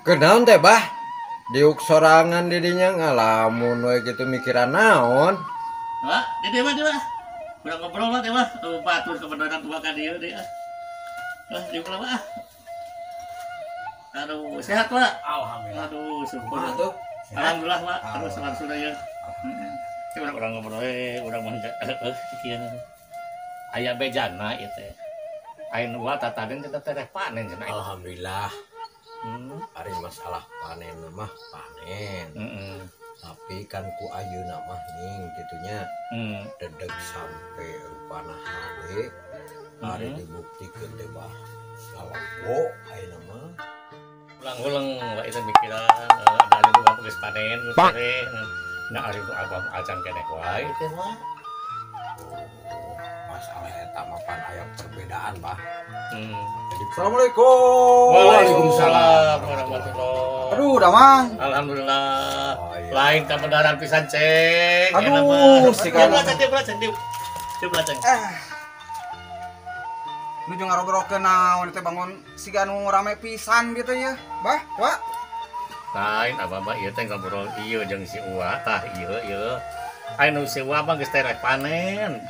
Kenaon teh bah? Diuk sorangan didinya ngalamun we gitu mikiran naon. Wah, di dia mah dia mah. Urang ngobrol lah dia mah. Batur kebenaran tua ka dieu dia. Wah, di mah. Aduh, sehat, Pak. Alhamdulillah. Aduh, syukur. Kumaha tuh? Alhamdulillah, Pak. Aduh, sehat sudah ya. Heeh. Urang ngobrol we, urang mah kieu. Aya bejana ieu teh. Aya nu tataden kita teh panen cenah. Alhamdulillah. Ari masalah panen mah panen. Tapi kan ku ayeuna mah ning kitunya. Dedeg sampai rupana hade. Ari dibuktikeun teh bah. Lalabo ayeuna mah. Ulang-ulang wa itu mikiran ada anu geus panen geus teh. Nah ari nu abah acan keneh wae teh mah. Masalah eta mah pan aya perbedaan bah. Jadi Assalamualaikum. Waalaikumsalam warahmatullahi. Aduh, damang. Alhamdulillah. Oh, iya. Lain kabenaran pisan, Ceng. Aduh, si kana. Dia ceng, dia ceng. Nuju ngarogrokeun naon teh bangun siga nu rame pisan gitu ya. Bah, Wak. Lain abah mah ieu teh ngobrol ieu jeung si Uwa tah ieu ieu. Aya nu si Uwa mah geus tereh panen.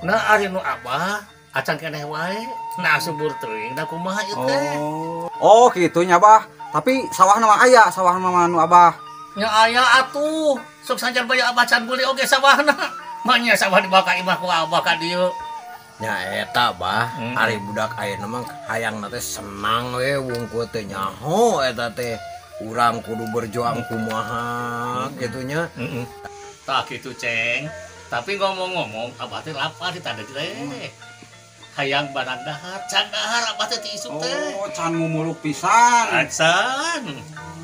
Nah ari nu abah acan keneh wae. Nah subur teuing da kumaha ieu teh. Oh, kitu nya bah. Tapi sawahna mah aya, sawahna mah nu abah. Nya aya atuh. Sok sanjan bae abah can beuli oge sawahna. Manya sawah dibawa ka imah ku abah ka dieu. Nya eta bah, ari budak ayeuna mah hayangna teh senang we wungkul teh nyaho eta teh. Urang kudu berjuang kumaha kitu nya. Tah kitu, Ceng. Tapi ngomong-ngomong abah teh lapar di tadi teh. Hayang barang dahar, can dahar abah teh ti isuk teh. Oh, can ngumuluk pisan. Acan.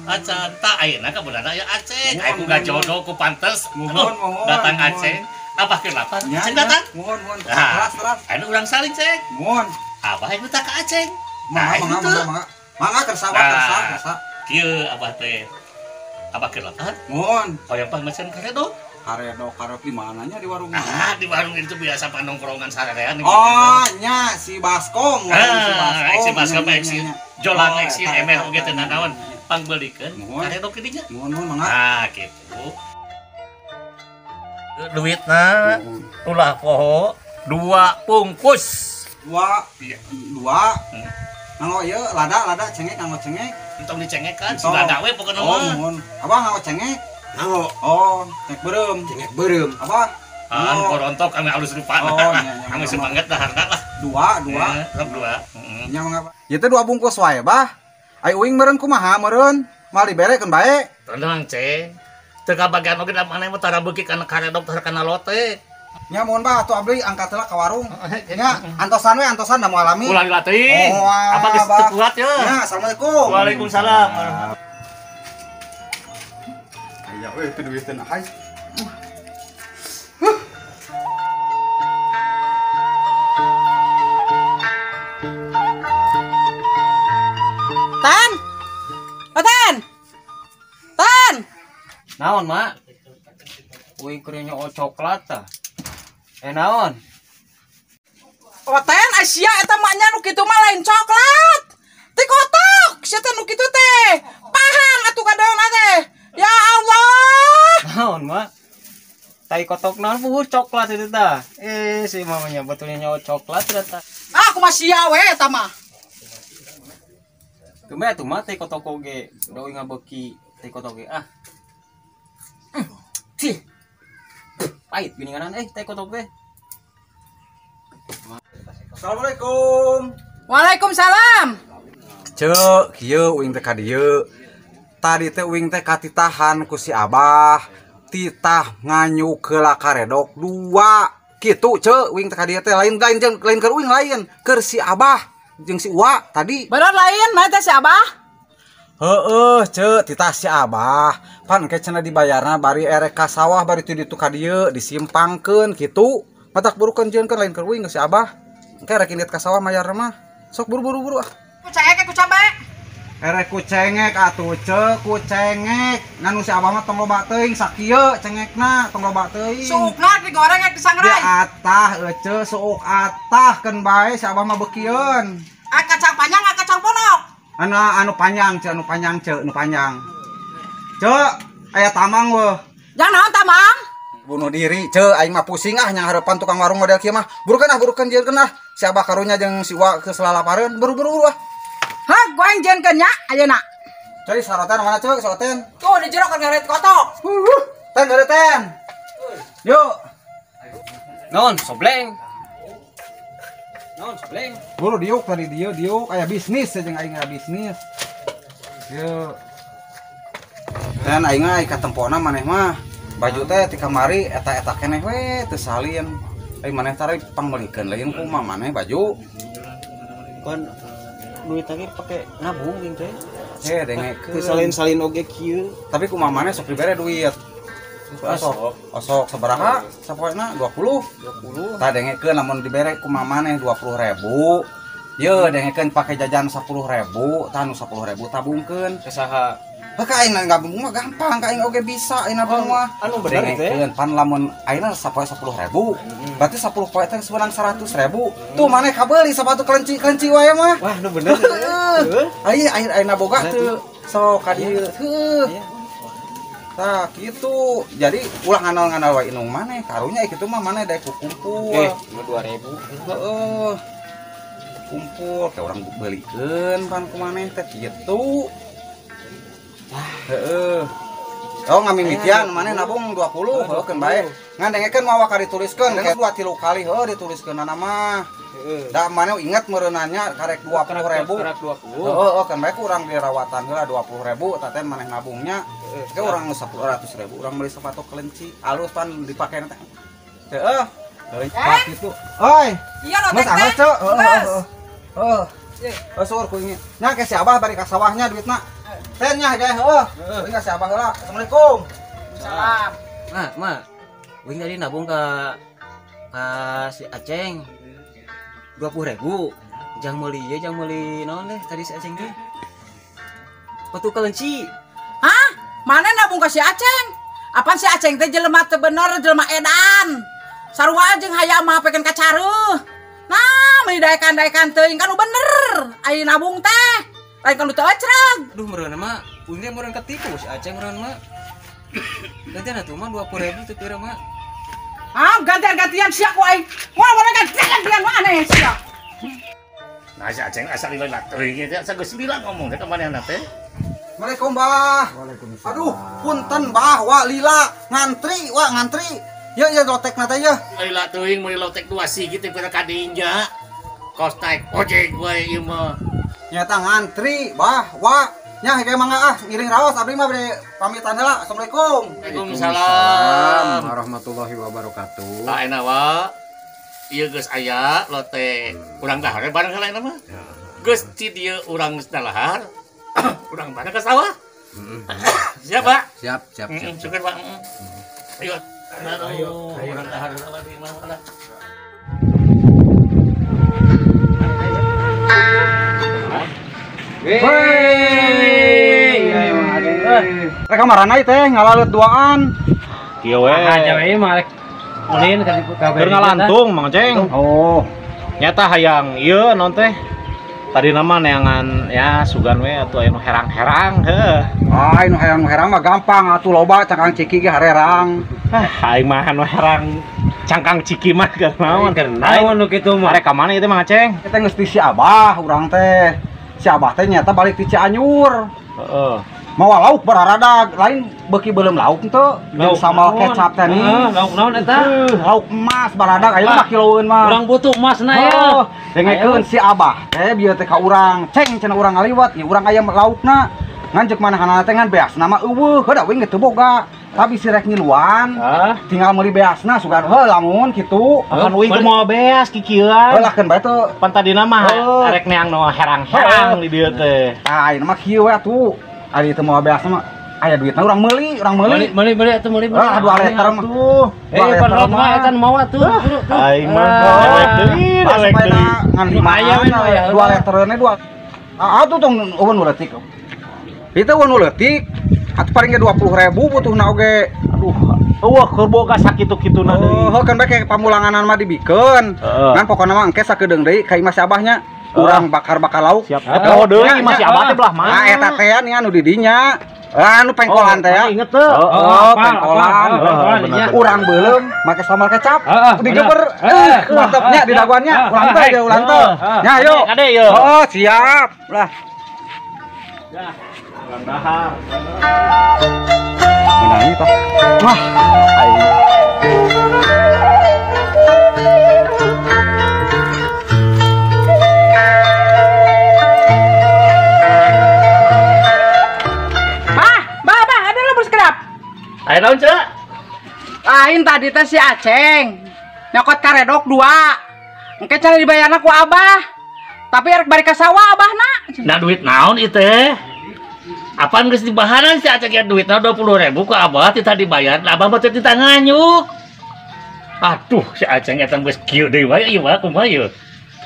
Acan tah ayeuna kabeunana aya Aceng. Aya ku gajodo ku pantes. Muhun, muhun. Datang Aceng. Abah keur lapar, Aceng datang. Muhun, muhun. Teras, teras. Anu urang saling, Ceng. Muhun. Abah yang minta ka Aceng. Mangga, mangga, mangga, mangga. Mangga kersa, kersa, kersa. Kieu abah teh. Abah keur lapar. Muhun. Hoyong pangmesen karedok. Karedok, karedok di mananya di warung mana? Ah, di warung itu biasa panongkrongan sarerean. Oh, nya si Baskom, si Baskom. Si Baskom si Jolang si Emer oge teu nanaon. Pangbeulikeun karedok di dinya. Muhun, muhun, mangga. Ah, kitu. Duitna ulah poho 2 bungkus. 2. 2. Nganggo ieu lada lada cengek nganggo cengek. Entong dicengekan si lada we pokona mah. Oh, muhun. Abah nganggo cengek? Nganggo. Oh, cengek beureum. Cengek beureum. Abah. Ah, korontok ame alus rupana. Oh, nya nya. Ame semangat daharna lah. 2, 2. Sok 2. Heeh. Nya mangga. Ieu teh 2 bungkus wae, Bah. Ai uing meureun kumaha meureun? Moal diberekeun bae. Tenang, Ceng. Teu kabagian oge da maneh mah tara beuki kana karedok tara kana lote. Nya muhun bah atuh abdi angkat heula ka warung. Nya antosan we antosan da moal lami. Ulah dilatih. Apa geus teu kuat ye. Nya assalamualaikum. Waalaikumsalam. Aya we teu duit teh hai. Tan. Tan. Tan. Naon, Mak? Uing keur nyoo coklat tah. Naon? Oten Asia eta maknya nu kitu mah lain coklat. Ti kotok sia teh nu kitu teh. Pahang atuh kadaon teh. Ya Allah. Naon, Mak? Tai kotok naon buhur coklat itu tah. Si mamanya betulnya nyoo coklat ternyata. Ah, kumaha sia we eta mah. Kumaha atuh mah tai kotok oge. Da uing ngabeuki tai kotok oge ah. Cih. Pahit geuninganan teh kotok teh. Assalamualaikum. Waalaikumsalam. Ceu, kieu uing teh ka dieu. Tadi teh uing teh katitahan ku si Abah, titah nganyuk heula karedok 2. Kitu ceu, uing teh ka dieu teh lain lain jeung lain keur uing lain, keur si Abah jeung si Uwa tadi. Bener lain mana teh si Abah? Heeh, ceu, titah si Abah. Pan engke cenah dibayarna bari erek ka sawah bari ti ditu ka dieu disimpangkeun kitu. Matak burukeun jeung lain keur uing si Abah. Engke rek indit ka sawah mayarna mah. Sok buru-buru buru ah. Ku cengek ku cabe. Erek ku cengek atuh ceu, ku cengek. Ngan si Abah mah tong loba teuing sakieu cengekna tong loba teuing. Suukna digoreng ek disangrai. Di atah euceu suuk atah keun bae si Abah mah beukieun. Ah kacang panjang ah kacang ponok. Anu panjang ce, anu panjang ce, anu panjang. Ce, aya tamang weh. Jang naon tamang? Bunuh diri ce, aing mah pusing ah nyang harapan tukang warung model kieu mah. Burukeun ah, burukeun jieunkeun ah. Si abah karunya jeung si Wa geus lalapareun, buru-buru ah. Hah, gua yang jieunkeun nya ayeuna. Cari sarotan mana ce, sarotan? Tuh di jero kan ngaret kotok. Ten, gare ten. Yuk. Naon, sobleng. Naon, sobleng. Buru diuk tadi dieu diuk aya bisnis jeung aing aya bisnis. Yuk. Dan aing mah katempona maneh mah baju teh ti kamari eta-eta keneh we teu salin. Aing maneh teh pangmeulikeun lain kumaha maneh baju. Kan duit lagi pake nabung jeung teh. Dengekeun. Teu salin-salin oge kieu. Tapi kumaha maneh sok dibere duit. Osok, osok sabaraha sapoena 20. 20. Tah dengekeun lamun dibere kumaha maneh 20.000. Ye dengekeun pake jajan 10.000, tah nu 10.000 tabungkeun. Ke saha? Heuh ka aing nabung mah gampang, ka aing oge bisa aing nabung mah. Anu bener teh. Dengekeun pan lamun ayeuna sapoe 10.000. Berarti 10 poe teh sebenang 100.000. Tuh maneh kabeuli sepatu kelenci-kelenci wae mah. Wah, nu bener. Heuh. Aing ayeuna boga teu. Sok ka dieu. Heuh. Tah gitu. Jadi ulah ngandal-ngandal wae inung maneh, karunya kitu mah maneh daek kumpul. 2000. Heeh. Kumpul ke urang beulikeun pan ku maneh teh kitu. Heeh. Oh ngamimitian maneh nabung 20 heuh keun bae. Ngan dengekeun mawa ka dituliskeun 2-3 kali heuh dituliskeunana mah. Heeh. Da maneh inget meureunanya karek 20.000. Karek 20. Heeh, keun bae ku urang dirawatan heula 20.000 tah teh maneh nabungnya. Ke urang 100.000 urang beli sepatu kelenci alus pan dipake teh. Heeh. Tah kitu. Oi. Iya lotek teh. Heeh. Heeh. Heeh, suur ku ini. Nya ke si Abah bari ka sawahnya duitna. Ten nya ge heuh. Uing ka si Abah heula. Assalamualaikum. Salam. Nah, Ma. Uing tadi nabung ka si Aceng 20.000. Jang meuli ieu, jang meuli naon deh tadi si Aceng teh? Sepatu kelenci. Hah? Mana nabung ka si Aceng? Apaan si Aceng teh jelema teu bener, jelema edan. Sarua jeung hayam mah pekeun ka careuh. Nah, meuni daekan-daekan teuing kan nu bener. Ari nabung teh lain kan nu teu ecreg. Aduh meureun mah, uing teh meureun ketipu si Aceng meureun mah. Gantian atuh mah 20.000 teu pira mah. Ah, gantian-gantian sia ku aing. Moal moal gantian-gantian mah aneh sia. Nah, si Aceng asa lila teuing teh asa geus lila ngomong teh ka manehna teh. Assalamualaikum, Bah. Waalaikumsalam. Aduh, punten Bah, wa lila ngantri, wa ngantri. Ye ye lotekna teh ye. Lila teuing meuli lotek 2 sigi teh pira ka dinya. Kos naik ojek wae ieu mah. Nyata ngantri, Bah, wa. Nya hege mangga ah ngiring raos abdi mah bade pamitan heula. Assalamualaikum. Waalaikumsalam warahmatullahi wabarakatuh. Tah enak wa. Ieu geus aya lotek. Urang dahar bareng heula enak mah. Geus ti dieu urang geus dalahar. Urang bareng ka sawah. Siap, Pak? Siap, siap, siap. Syukur, Pak. Ayo. Ayo, urang dahar heula di mah lah. Hei, rek kamarana teh ngalalet duaan. Kieu we. Aja we mah rek ulin ka Keur ngalantung Mang Ceng. Oh, Nyata hayang ieu naon teh? Tadi nama neangan ya sugan we atuh aya nu herang-herang heuh. Ah, nu herang-herang mah gampang atuh loba cangkang ciki ge harerang. Ah, aing mah nu herang cangkang ciki mah keur naon. Keur naon nu kitu mah. Arek ka mana ieu teh Mang Aceng? Kita geus ti si Abah urang teh. Si Abah teh nyata balik ti Cianjur. Heeh. Mawa lauk bararadag, lain beuki beuleum lauk teu, jeung sambal kecap teh nih. Heeh, lauk naon eta? Lauk emas baradag ayeuna mah kiloeun mah. Urang butuh emasna ya. Dengekeun si Abah teh bieu teh ka urang, ceng cenah urang ngaliwat, ieu urang aya laukna. Ngan jeung manehna teh ngan beasna mah eueuh, heuh da uing teu boga. Tapi si rek ngiluan, tinggal meuli beasna sugan heuh lamun kitu. Apan uing teu moal beas kikieuan. Heuh lah keun bae teu. Pan tadina mah arek neang nu herang-herang di dieu teh. Tah ayeuna mah kieu we atuh. Ari teu moal beasna mah aya duitna urang meuli, urang meuli. Meuli meuli atuh meuli. Ah 2 liter mah. Eh pan mah eta nu mawa tuh. Aing mah dewek deui, dewek deui. Ngan 5 2 litereunna 2. Ah atuh tong eueun nu leutik. Itu eueun nu leutik. Atuh paling ge 20.000 butuhna oge. Aduh, eueuh keur boga sakitu-kituna deui. Oh, heuh kan bae kayak pamulanganan mah dibikeun. Ngan pokona mah engke sakedeung deui ka imah si Abahnya. Urang bakar-bakar lauk. Siap. Oh, deui masih abah teh belah mana? Nah, eta teh nih anu di dinya. Anu pengkolan teh ya. Inget teu. Oh, pengkolan. Urang beuleum make sambal kecap. Digeber. Mantapnya di daguannya. Ulang teh ya, ulang teh. Nya ayo. Oh, siap. Lah. Ya, ulang dahar. Menangi toh. Wah, ayo. Ayo naon, Cek? Lain tadi teh si Aceng. Nyokot karedok 2. Engke cara dibayarna ku Abah. Tapi erek bari ka sawah Abahna. Nah duit naon ieu teh? Apaan geus dibaharan si Aceng ya duitna 20.000 ku Abah teh tadi dibayar. Abah mah teh tita nganyuk. Aduh, si Aceng eta geus kieu deui wae ieu mah kumaha ieu?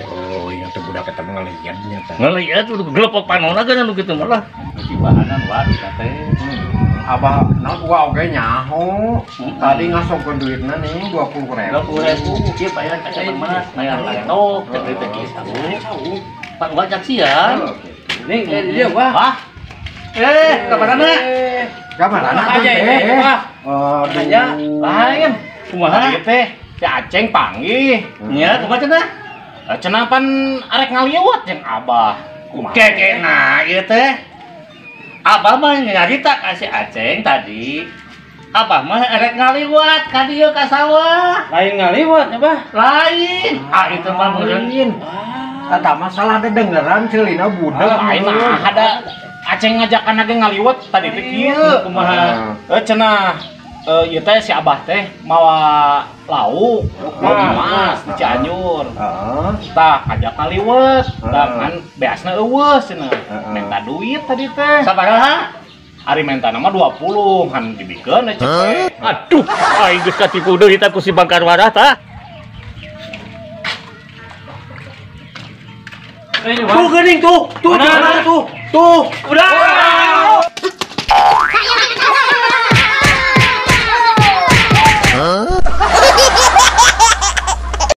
Oh, ieu teh budak eta mah ngalian nya tah. Ngalian tuh gelepok panonna geus anu kitu mah lah. Dibahanan wae teh. Abah naon gua oge nyaho. Tadi ngasongkeun duitna nih 20.000. 20.000 kieu bayar ka mana? Bayar laptop teh teh kitu. Pak gua cak siang. Nih, dia wah. Wah. Ka mana? Ka mana aja ini, Wah. Aduh. Lain. Kumaha ieu teh? Si Aceng panggih. Nya kumaha cenah? Cenah pan arek ngaliwat jeung Abah. Kumaha? Keke nah ieu teh. Abah mah nyarita ka si Aceng tadi. Abah mah erek ngaliwat ka dieu ka sawah. Lain ngaliwat ya, Bah? Lain. Ah itu mah meureun. Eta masalah dedengeran ceulina budak. Lain mah ada Aceng ngajakan ge ngaliwat tadi teh kieu kumaha. Cenah ieu teh si Abah teh mawa lauk, mawa emas di Cianjur. Heeh. Tah ngajak ngaliwet, tah kan beasna eueuh cenah. Minta duit tadi teh. Sabaraha? Ari minta nama 20, kan dibikeun we cepet. Aduh, aing geus katipu deui tah ku si Bangkar Warah tah. Tuh geuning tuh, tuh tuh tuh. Udah.